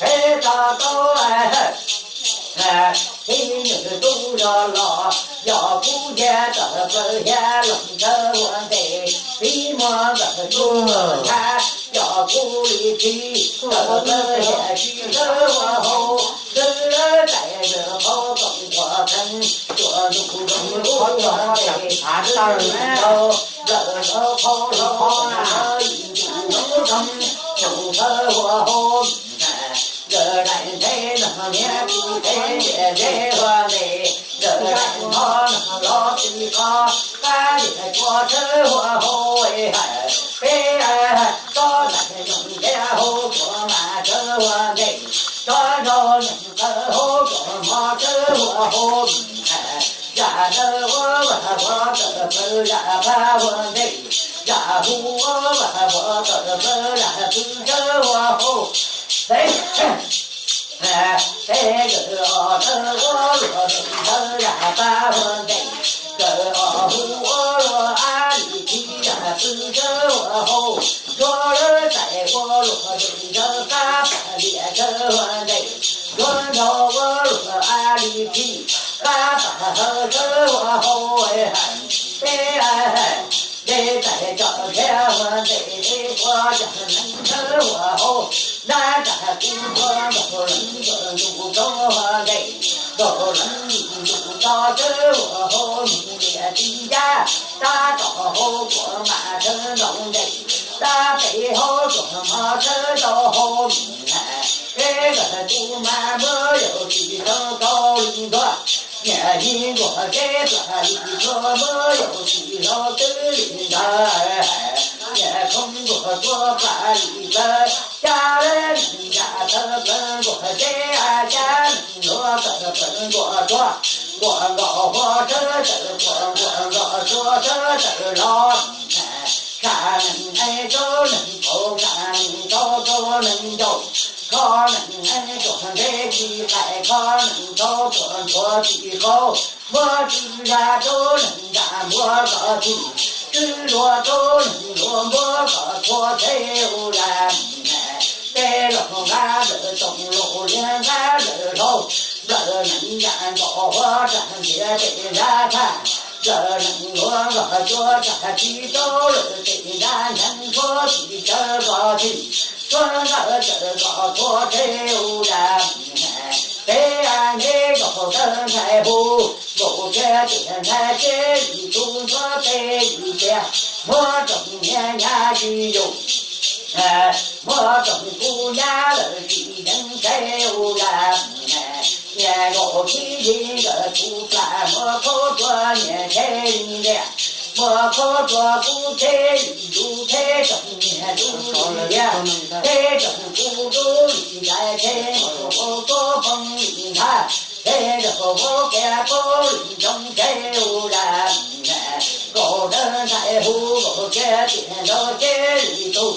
peb tso tau tib nws tub zog los, yog kuv cia tawm plaws xya loos tawv ua ntej, tib muag ntawm tub nthab, yog kuv li tib tawm plaws xya tsis tawv ua hauv, twb lawv tais ntawm qhov toom tuam theej, tuam ntuj zoo lub ua ntej, tawm ntawm qhov hlau, yim ntuj zoo, ntuj tawv ua hauv. Nkawd daim nthe no niam kuv tes ntiam zeb ua ntej, nkawd daim ntho no los txij qhov qab liam cua tawv ua hauv. Peb tsob ntxhais nyoog ntiav hauv tuam mas tawv ua ntej, tsob nraug nyoog tawv hauv tuam mov tawv ua hauv. Zaj dawb ua vam vuag tawm plaws zaj pab ua ntej, zaj huv ua vam vuag tawm plaws zaj pw tawv ua hauv. Peb nkawd ob tawv ua luag ntuj tawv zaj pab ua ntej, nkawd ob huv ua luag ab li tib zaj pw tawv ua hauv. Ntsuag lawv tais ua luag ntuj tawv qab pam liam tawv ua ntej, ntsuag nraug ua luag ab li tib qab pam hawv tawv ua hauv. Peb dej tais tsom nrhiav ua ntej, dej quav cog nees tawv ua hauv, nab rag kuv ntsuag nkaug leev ntuj tso ua ntej, nkaug leev ntuj tso tawv ua hauv, mus liam tib yab tab tom hauv tuam mas tawv ntaus ntej, tab pem hauv tuam mov tawv rau hauv. Peb nkawd tub mas muab yaus tsis tau kaus li ntuag, niam yig nkuaj zeb plam li tsua muab yaus tsis tau twb li ntawd, niam khoob nkuaj tsua plam li plawv, cab neeg zam tawv plawv nkuaj zeb, cab neeg luav tawv plawv nkuaj tsua, nkuaj nkaus huab tawv tawm quas, nkuaj nkaus tsua tawv tawm los. Tshaj neeg ev rau neeg kaus, tshaj neeg rau rau neeg ncaus, kho neeg ev tuam ntev tsis qaij, kho neeg rau tuam ntxhuav tsis qaug, muab tswv zaj rau neeg zaj npuab kom txhim, tswv luag rau neeg luag npuab kom txhua txhev u zaj. Peb los nqa lawm toom los liab nqa lawm hlau, nplawm neeg zaj nkaus huab tag ntiav tej zaj tag, nplawm neeg luav nkaus tsua tag tsis rau lawm tej zaj nceev tshuab tsis tsawv kom txhim, tshuab ntawd txawm kom txhua txhev u zaj. Peb nce nkaus tawv ntxhais hu, nkaus kiag tiam ntxhais tsev li tub ntxhuav peb li tiag, muab rooj niag nyab tsis yus, muab rooj kuv nyab lawm tsis yeev txhev u zaj. Niag nkaus khib yig nkawd kuv plam muab khaub rua niag txhev li ntiag, muab khaub rua kuv txhev li lub txhev rooj niag lub li tiag, txhev rooj kuv lub li ntais txhev nkaus hauv tuab poob li nthab, txhev nkaus hauv kiag poob li ntsoov txhev u zaj. Nkaus tawv ntxhais hu nkaus kiag tiam nraug tsev li tub,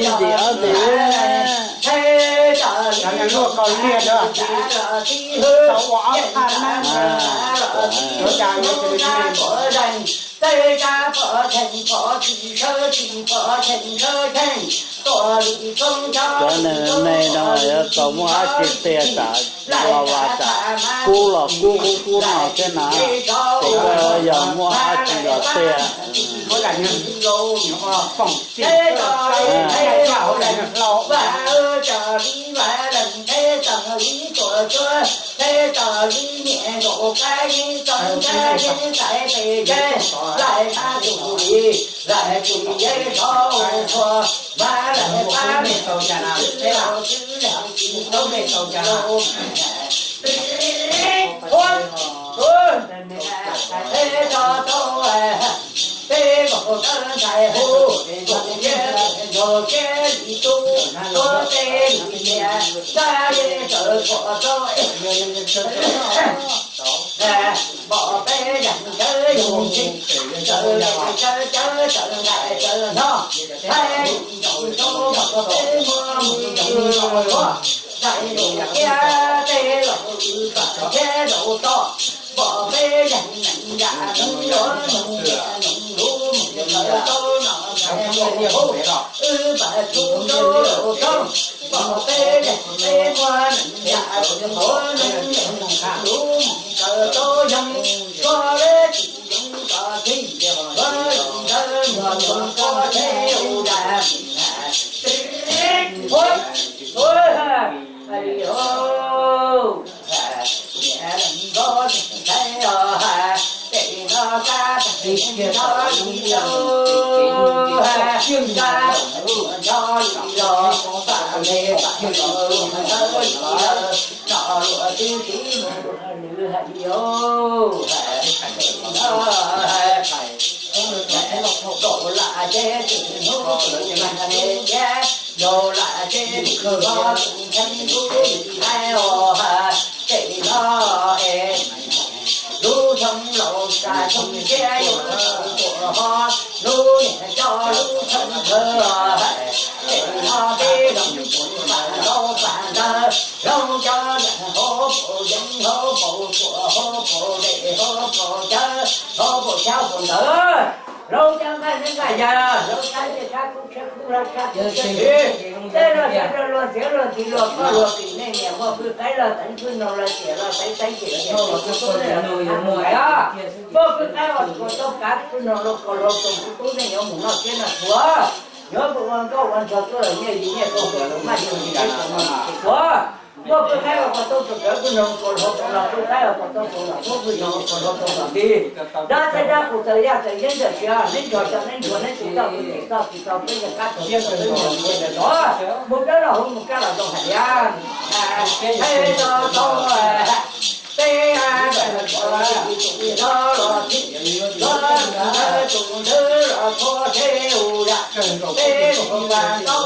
ib ntim ob ntim. Luaj kaus liag rau, tau ua ob thaj na. Cov neeg no yuav tau muaj dab tsi tiag tas, los vas tas kub los kub kub kub no thiab na, ces yog muaj dab tsi los tiag. Lub thoob laus sa thoob siab yuav tuam ho, lub niag coj lub thoob thawv, es no peb zoo pam ntaub pam ntawv, zoo cov niag hauv paus yeeb hauv paus tuam hauv paus dej hauv paus cawv hauv paus xyab paus ntawv, zoo cov nqaij neeb nqaij yaig, zoo sab ntiaj sab kub tshiab kub hlab sab kub tshiab txiv, tej los xyov rau luag txiav luag ntxhi luag koj luag kim nej niam muaj pwj qaib los teev pwj noog los tiam los teev teev tiam tiam kuv tub nej los tub nej los muaj pwj qaib los txhua txoj kav pwj noog los koj luag txhua kuv tub nej yuav mus noj siab noj tshua, yuav mus ua nkauj ua nraug tuaj los nyiaj yim nyiaj txiag los maj yim yim txiag los maj yim txiag tshua. Muaj pwj qaib los koj tub txhua kawv pwj noog koj luag txhua los pwj qaib los koj tub txhua los muab pwj noog koj luag txhua los ti. Dab teb dab qus txawm yaj txawm yeeb txawm tsiav neeb nrog tso neeb nrog neeb tsis txoj pwj tsis txoj tsis txoj peb yeej qab txhua txhua peb yeej txhua txhua mus dawb los hu mus kab los zoo hais tias, hais tau tau peb tus ntawd los thib, los tus ntawd los txhua txhua yam, peb tus ntawd tau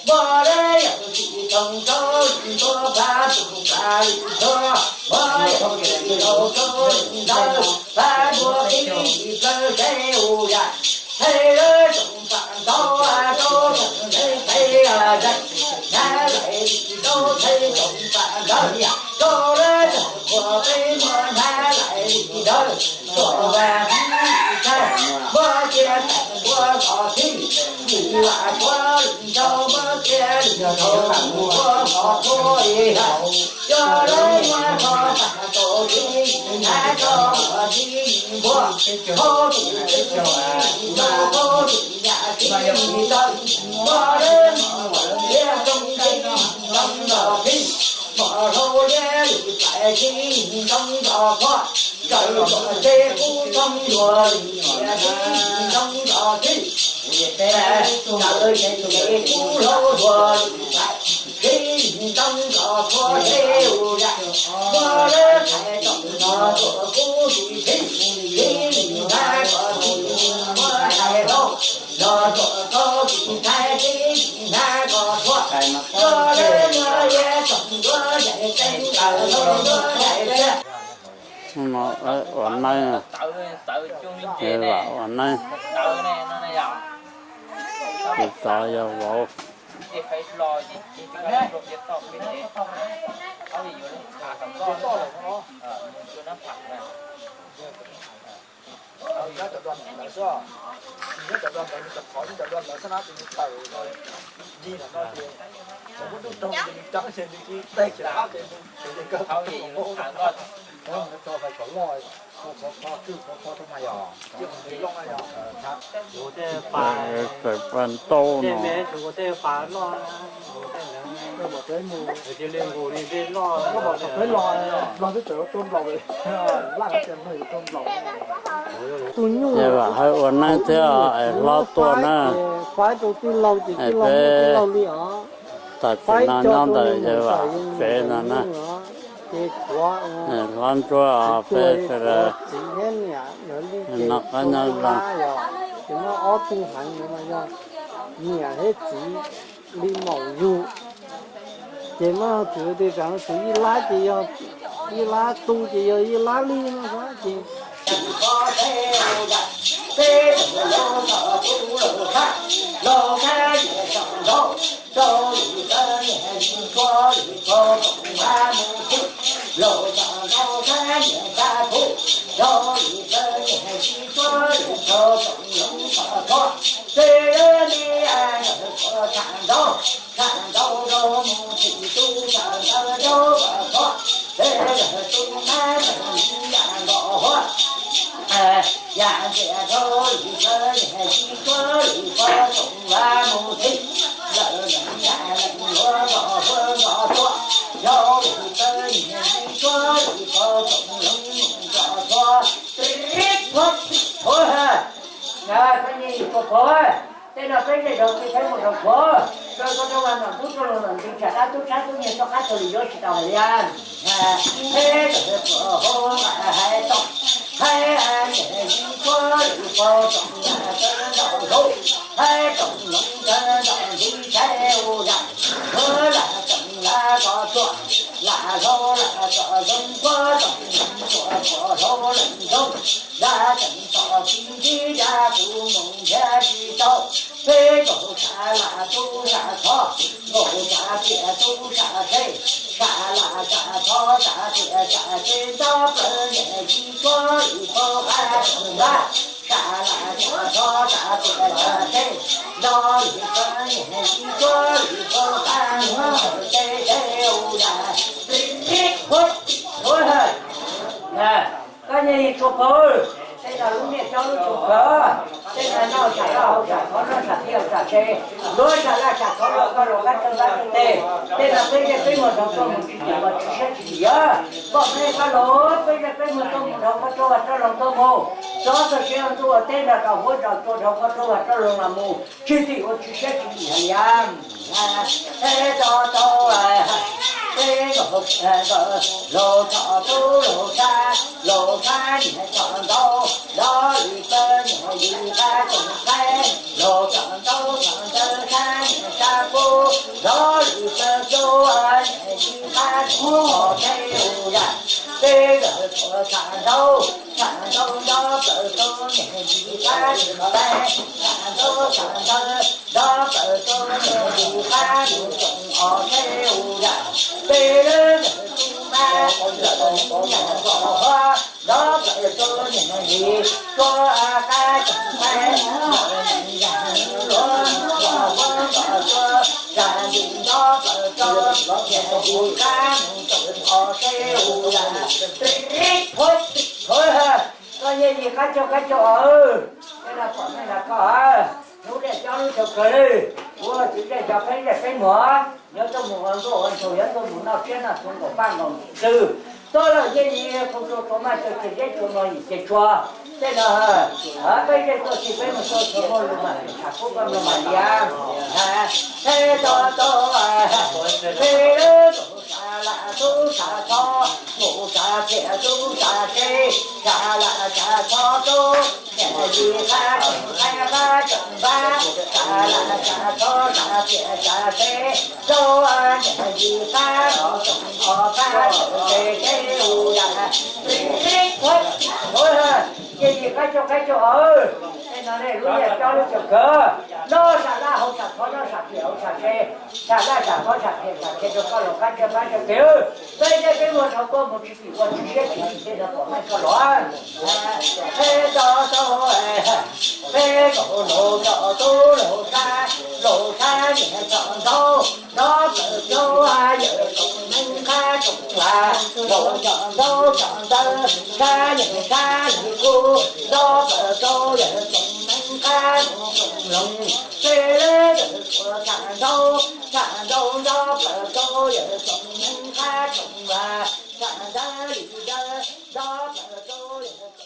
Npog lawm yog tsis thooj rau ntuag pab tus pab li ntuag, npog yog tsis thooj rau ntawd pab ntuag pib li plaws seb u yam. Thaij lawv tsoom pam ntau rau tsoom ntev peb zaj, nab lais li rau thaij tsoom pam ntawd rau lawv tsoom qhuas peb muab nab lais li ntawd tuaj vas tib tag, npog cia tawm npua zos thib, lim vam tshuav lim nrau npog cia lim nrau npua zos thua li haus. Coj lawv muab rho tag rau tib, nab rau npua tib npua, hauv tus tib nrau hauv tus yam tib nrau, npog lawv mos liab roob tib nrau nrog thib, mos hlau liab lwm tais tib nrau nrog thua, raws txoj tsev kub thoob luag li cia tib nrau nrog thib, raws tsev kub hlau luag li tais tib nrau nrog thua teb u yam, npog lawv thaiv tsoom nrog tuam kub tib thib, tib nrau nrog thib, npog thaiv hlau nrog tuam kub tib thib, tib nrau nrog thua, npog lawv muab liab tsoom nruab yaim teeb ntawm hlau nruab yaim tsiaj. Ua neeb, vam ua neeb, tus tsov yog vauv. Txawm paj ntaub no. Tus nyuj Yog vam hawb ua neeb thiab es hlob tuaj na. Faib rau tij laug ces tij laug muaj tij laug li os. Tam sim no nyob ntawm yawg vam tsev no na. Ces tshuav hlob ntsuab peb sawv daws txiv thiab niam yog li ces noj qab nyob zoo. Ces muaj ob tug heev no mas yog niam thiab txiv li maum yug. Ces muaj txiv tias tsam txiv Yij Lab ces yog Yij Lab tu ces yog Yij Lab li no ces Yam ntxias rau li txawv niag tsis tsuav li pov tsoom vaj mus thib, lawm leej yam leej luav nrog huab nrog tuaj, yog li txawv niag tsis tsuav li pov Peb zej zog txij peb mus rau Suav, rau koj rau vas nram ntub rau los nram ntws, tsam dab tub sab tub nyiag toj qab tug lwm yuav tsis tau hais li. Peb zej zog Suav hauv nqa hais tau, hais niam yij Suav lwm paug tsoom lam tawv ntaus hauv, hais tsoom noov tawv ntaus ntxiv tshais u yam, Suav lam tsoom lam tso tsuam, lam hlau lam tso zoo Suav tsoom tsuam tsuam hlau lam zoo, yam tseem txom txim ntxiv yam kuv mus nrhiav tsis tau. Peb nkaus sam lam tub sam thov, nkaus sam tiam tub sam se, sam lam sam thov sam tiam sam se nto plaws niam yij Suav lwm paug qab tsoom lam, sam lam sam thov sam tiam sam se nto lwm plaws niam yij Suav lwm paug qab mus tawm tes se u yam. Koj nyiaj yig tshua pawg, tej no lub niaj cob lub tshua pawg, tej no noj sam laj haus sam thov noj sam tiam sam se, luag sam laj sam thov luag koj los kab tawg lab tawg tes, tej no peb zej peb muag dhau tuaj mus tsis tim los tsis siab tsis lim yog. Pom peb koj los peb zej peb muag tuaj mus dhau koj rau vas rau loog tuaj mus, txog txog siav ntuj ua teb nrog rau huab rau cua dhau koj rau vas rau loog los mus tsis tim ua tsis siab tsis lim hais li. Peb to tau peb nkaus, laug txhom tub laug sab, laug sab niam txhom ntaub, ntaub li plaws niam yij qab tsoom qaib, laug txhom ntaub txhom ntawv sab niam sab kub, ntaub li plaws kub niam yij qab tsoom qhov peb u yam. Peb zej txhua tsham ntaub, tsham ntaub ntaub plaws kub niam yij qab tsoom qaib, tsham ntaub tsham ntawv ntaub plaws kub niam yij qab mus tsoom qhov peb u yam. Peb zej tub mab, zej tub nyab kom huab, ntaub plaws kub niam yij Suav qab tsoom qaib, yam luag kom huab kom Suav, tsam ntim ntaub plaws kub niam yij qab mus tsoom qhov peb u yam. Koj nyiaj yig qab caug qab caug, tej no pom nej los koj, lub niaj cob lub tshua pawg, kuv txiv zej zog peb zej peb muag, yuav tuaj mus ua nkuaj ua ntsuag yuav tuaj mus noj tsiab noj txhuv nkaum paj nkaum ntxwg, tuaj los nyiaj yig pug tsuag tsuag maj tsuag ces zeb tsuag mog yim ces tsuag. Tej no peb zej tuaj txij peb mus tuaj txhua muaj lus mam tham kub koj mloog mam li. Peb to tau, peb nkaus sam lam tub sam thov, nkaus sam tiam tub sam se, sam lam sam thov rau niam yij qab tsoom qaib qab tsoom npab, sam lam sam thov sam tiam sam se rau niam yij qab tsoom qhov qab tsoom peb peb u yam. Nyiaj yig qab caug qab caug, tej no nej lub niaj cob lub tshua pawg, noj sam laj haus sam thov noj sam tiam haus sam se, sam laj sam thov sam tiam sam se rau koj los qab caug qab caug peb, peb zej peb muag dhau tuaj mus tsis tim ua tsis siab tsis lim tej no pom nej koj los. Peb to tau, peb nkaus laug txhom tub laug sab, laug sab niam txhom ntaub, ntaub plaws kub yawm tsoom neeb qab tsoom lam, laug txhom ntaub txhom ntawv sab niam sab li kub, ntaub plaws kub yawm tsoom neeb qab tsoom loog, peb zej txhua tsham ntaub, tsham ntaub ntaub plaws kub yawm tsoom neeb qab tsoom lam, tsham ntawv li ntawv ntaub plaws kub yawm